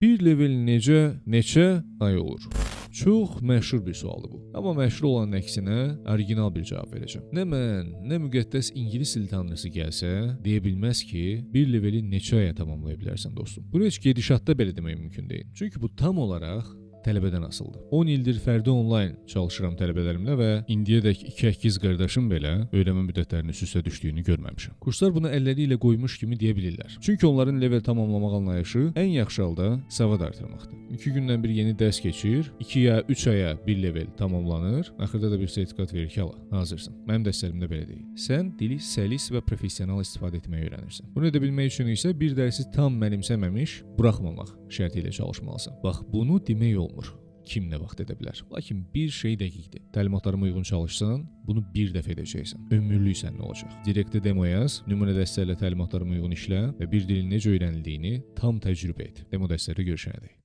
Bir level necə, neçə ay olur? Çox məşhur bir sualdır bu. Amma məşhur olan əksinə original bir cavab verəcəm. Nə mən, nə müqəddəs ingilis dili tanrısı gəlsə, deyə bilməz ki, bir leveli neçə aya tamamlaya bilərsən, dostum. Bunu heç gedişatda belə demək mümkün deyil. Çünki bu tam olaraq tələbədən asılıdır. 10 ildir fərdi onlayn çalışıram tələbələrimlə və indiyədək iki əkiz qardaşım belə öyrənmə müddətlərinin üst-üstə düşdüyünü görməmişəm. Kurslar bunu əlləri ilə qoymuş kimi deyə bilirlər. Çünki onların level tamamlamaq anlayışı ən yaxşı halda savad artırmaqdır. 2 gündən bir yeni dərs keçir, 2 ya 3 aya bir level tamamlanır. Axırda da bir sertifikat verir ki, ala, hazırsan. Mənim dərslərimdə belə deyil. Sən dili səlis və professional istifadə etməyi öyrənirsən. Bunu edə bilmək üçün isə bir dərsi tam mənimsəməmiş buraxmamaq şərti ilə çalışmalısan. Bax, bunu demək olmur kim nə vaxt edə bilər. Lakin bir şey dəqiqdir. Təlimatlarıma uyğun çalışsan, bunu bir dəfə edəcəksən. Ömürlük sənin olacaq. Direktə demo yaz, nümunə dərslərlə təlimatlarıma uyğun işlə və bir dilin necə öyrənildiyini tam təcrübə et. Demo dərslərdə görüşənədək.